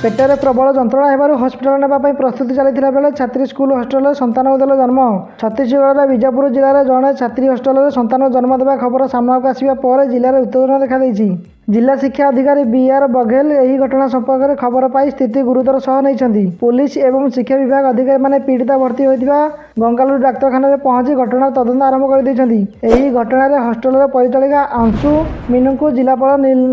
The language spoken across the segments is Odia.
ପେଟରେ ପ୍ରବଳ ଯନ୍ତ୍ରଣା ହେବାରୁ ହସ୍ପିଟାଲ ନେବା ପାଇଁ ପ୍ରସ୍ତୁତି ଚାଲିଥିଲା ବେଳେ ଛାତ୍ରୀ ସ୍କୁଲ ହଷ୍ଟେଲରେ ସନ୍ତାନକୁ ଦେଲେ ଜନ୍ମ। ଛତିଶଗଡ଼ର ବିଜାପୁର ଜିଲ୍ଲାରେ ଜଣେ ଛାତ୍ରୀ ହଷ୍ଟେଲରେ ସନ୍ତାନକୁ ଜନ୍ମ ଦେବା ଖବର ସାମ୍ନାକୁ ଆସିବା ପରେ ଜିଲ୍ଲାରେ ଉତ୍ତେଜନା ଦେଖାଦେଇଛି। ଜିଲ୍ଲା ଶିକ୍ଷା ଅଧିକାରୀ ବି ଆର୍ ବଘେଲ ଏହି ଘଟଣା ସମ୍ପର୍କରେ ଖବର ପାଇ ସ୍ଥିତି ଗୁରୁତର ସହ ନେଇଛନ୍ତି। ପୋଲିସ ଏବଂ ଶିକ୍ଷା ବିଭାଗ ଅଧିକାରୀମାନେ ପୀଡ଼ିତା ଭର୍ତ୍ତି ହୋଇଥିବା ଗଙ୍ଗାଲୁରୁ ଡାକ୍ତରଖାନାରେ ପହଞ୍ଚି ଘଟଣାର ତଦନ୍ତ ଆରମ୍ଭ କରିଦେଇଛନ୍ତି। ଏହି ଘଟଣାରେ ହଷ୍ଟେଲର ପରିଚାଳିକା ଅଂଶୁ ମିନୁଙ୍କୁ ଜିଲ୍ଲାପାଳ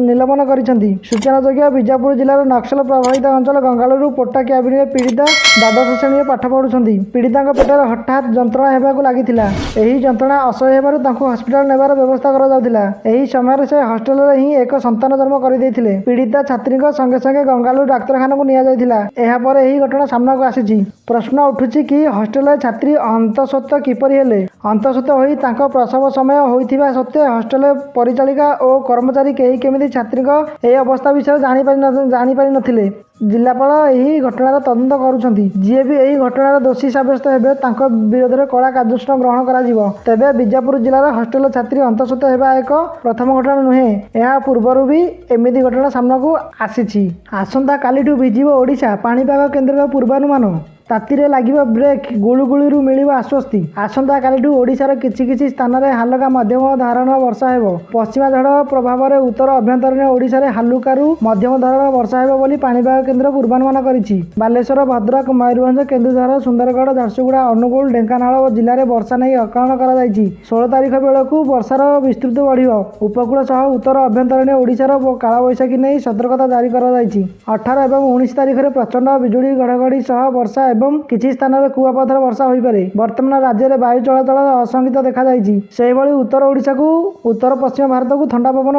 ନିଲମ୍ବନ କରିଛନ୍ତି। ସୂଚନାଯୋଗ୍ୟ, ବିଜାପୁର ଜିଲ୍ଲାର ନକ୍ସଲ ପ୍ରଭାବିତ ଅଞ୍ଚଳ ଗଙ୍ଗାଲୁରୁ ପୋଟା କ୍ୟାବିନରେ ପୀଡ଼ିତା ଦ୍ୱାଦଶ ଶ୍ରେଣୀରେ ପାଠ ପଢ଼ୁଛନ୍ତି। ପୀଡ଼ିତାଙ୍କ ପେଟରେ ହଠାତ୍ ଯନ୍ତ୍ରଣା ହେବାକୁ ଲାଗିଥିଲା। ଏହି ଯନ୍ତ୍ରଣା ଅସହ୍ୟ ହେବାରୁ ତାଙ୍କୁ ହସ୍ପିଟାଲ ନେବାର ବ୍ୟବସ୍ଥା କରାଯାଉଥିଲା। ଏହି ସମୟରେ ସେ ହଷ୍ଟେଲରେ ହିଁ ଏକ ସନ୍ତାନ ଜନ୍ମ କରିଦେଇଥିଲେ। ପୀଡ଼ିତା ଛାତ୍ରୀଙ୍କ ସଙ୍ଗେ ସଙ୍ଗେ ଗଙ୍ଗାଲୁରୁ ଡାକ୍ତରଖାନାକୁ ନିଆଯାଇଥିଲା। ଏହାପରେ ଏହି ଘଟଣା ସାମ୍ନାକୁ ଆସିଛି। ପ୍ରଶ୍ନ ଉଠୁଛି କି, ହଷ୍ଟେଲରେ ଛାତ୍ରୀ ଅନ୍ତଃସତ୍ତ୍ୱା କିପରି ହେଲେ? ଅନ୍ତଃସତ୍ତ୍ୱା ହୋଇ ତାଙ୍କ ପ୍ରସବ ସମୟ ହୋଇଥିବା ସତ୍ତ୍ୱେ ହଷ୍ଟେଲ ପରିଚାଳିକା ଓ କର୍ମଚାରୀ କେହି କେମିତି ଛାତ୍ରୀଙ୍କ ଏହି ଅବସ୍ଥା ବିଷୟରେ ଜାଣିପାରି ନଥିଲେ? ଜିଲ୍ଲାପାଳ ଏହି ଘଟଣାର ତଦନ୍ତ କରୁଛନ୍ତି। ଯିଏ ବି ଏହି ଘଟଣାର ଦୋଷୀ ସାବ୍ୟସ୍ତ ହେବେ, ତାଙ୍କ ବିରୋଧରେ କଡ଼ା କାର୍ଯ୍ୟାନୁଷ୍ଠାନ ଗ୍ରହଣ କରାଯିବ। ତେବେ ବିଜାପୁର ଜିଲ୍ଲାର ହଷ୍ଟେଲ ଛାତ୍ରୀ ଅନ୍ତଃସତ୍ତ୍ୱା ହେବା ଏକ ପ୍ରଥମ ଘଟଣା ନୁହେଁ। ଏହା ପୂର୍ବରୁ ବି ଏମିତି ଘଟଣା ସାମ୍ନାକୁ ଆସିଛି। ଆସନ୍ତାକାଲିଠୁ ଭିଜିବ ଓଡ଼ିଶା, ପାଣିପାଗ କେନ୍ଦ୍ରର ପୂର୍ବାନୁମାନ। ତାତିରେ ଲାଗିବ ବ୍ରେକ୍, ଗୁଳୁଗୁଳିରୁ ମିଳିବ ଆଶ୍ୱସ୍ତି। ଆସନ୍ତାକାଲିଠୁ ଓଡ଼ିଶାର କିଛି କିଛି ସ୍ଥାନରେ ହାଲୁକା ମଧ୍ୟମ ଧରଣର ବର୍ଷା ହେବ। ପଶ୍ଚିମା ଝଡ଼ ପ୍ରଭାବରେ ଉତ୍ତର ଆଭ୍ୟନ୍ତରୀଣ ଓଡ଼ିଶାରେ ହାଲୁକାରୁ ମଧ୍ୟମ ଧରଣର ବର୍ଷା ହେବ ବୋଲି ପାଣିପାଗ କେନ୍ଦ୍ର ପୂର୍ବାନୁମାନ କରିଛି। ବାଲେଶ୍ୱର, ଭଦ୍ରକ, ମୟୂରଭଞ୍ଜ, କେନ୍ଦୁଝର, ସୁନ୍ଦରଗଡ଼, ଝାରସୁଗୁଡ଼ା, ଅନୁଗୁଳ, ଢେଙ୍କାନାଳ ଜିଲ୍ଲାରେ ବର୍ଷା ନେଇ ଆକଳନ କରାଯାଇଛି। 16 ତାରିଖ ବେଳକୁ ବର୍ଷାର ବିସ୍ତୃତି ବଢ଼ିବ। ଉପକୂଳ ସହ ଉତ୍ତର ଆଭ୍ୟନ୍ତରୀଣ ଓଡ଼ିଶାର କାଳବୈଶାଖୀ ନେଇ ସତର୍କତା ଜାରି କରାଯାଇଛି। 18 ଏବଂ 19 ତାରିଖରେ ପ୍ରଚଣ୍ଡ ବିଜୁଳି ଘଡ଼ଘଡ଼ି ସହ ବର୍ଷା ଏବଂ କିଛି ସ୍ଥାନରେ କୁଆପଥର ବର୍ଷା ହୋଇପାରେ। ବର୍ତ୍ତମାନ ରାଜ୍ୟରେ ବାୟୁ ଚଳାଚଳ ଅସଙ୍ଗତ ଦେଖାଯାଇଛି। ସେହିଭଳି ଉତ୍ତର ଓଡ଼ିଶାକୁ ଉତ୍ତର ପଶ୍ଚିମ ଭାରତକୁ ଥଣ୍ଡା ପବନ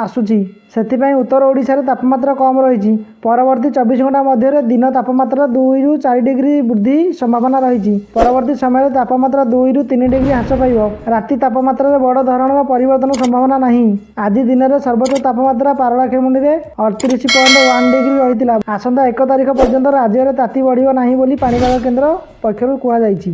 ଆସୁଛି। ସେଥିପାଇଁ ଉତ୍ତର ଓଡ଼ିଶାରେ ତାପମାତ୍ରା କମ୍ ରହିଛି। ପରବର୍ତ୍ତୀ 24 ଘଣ୍ଟା ମଧ୍ୟରେ ଦିନ ତାପମାତ୍ରା 2ରୁ 4 ଡିଗ୍ରୀ ବୃଦ୍ଧି ସମ୍ଭାବନା ରହିଛି। ପରବର୍ତ୍ତୀ ସମୟରେ ତାପମାତ୍ରା 2ରୁ 3 ଡିଗ୍ରୀ ହ୍ରାସ ପାଇବ। ରାତି ତାପମାତ୍ରାରେ ବଡ଼ ଧରଣର ପରିବର୍ତ୍ତନ ସମ୍ଭାବନା ନାହିଁ। ଆଜି ଦିନରେ ସର୍ବୋଚ୍ଚ ତାପମାତ୍ରା ପାରଳାଖେମୁଣ୍ଡିରେ 38.1 ଡିଗ୍ରୀ ରହିଥିଲା। ଆସନ୍ତା 1 ତାରିଖ ପର୍ଯ୍ୟନ୍ତ ରାଜ୍ୟରେ ତାତି ବଢ଼ିବ ନାହିଁ ବୋଲି ପାଣିପାଗ କେନ୍ଦ୍ର ପକ୍ଷରୁ କୁହାଯାଇଛି।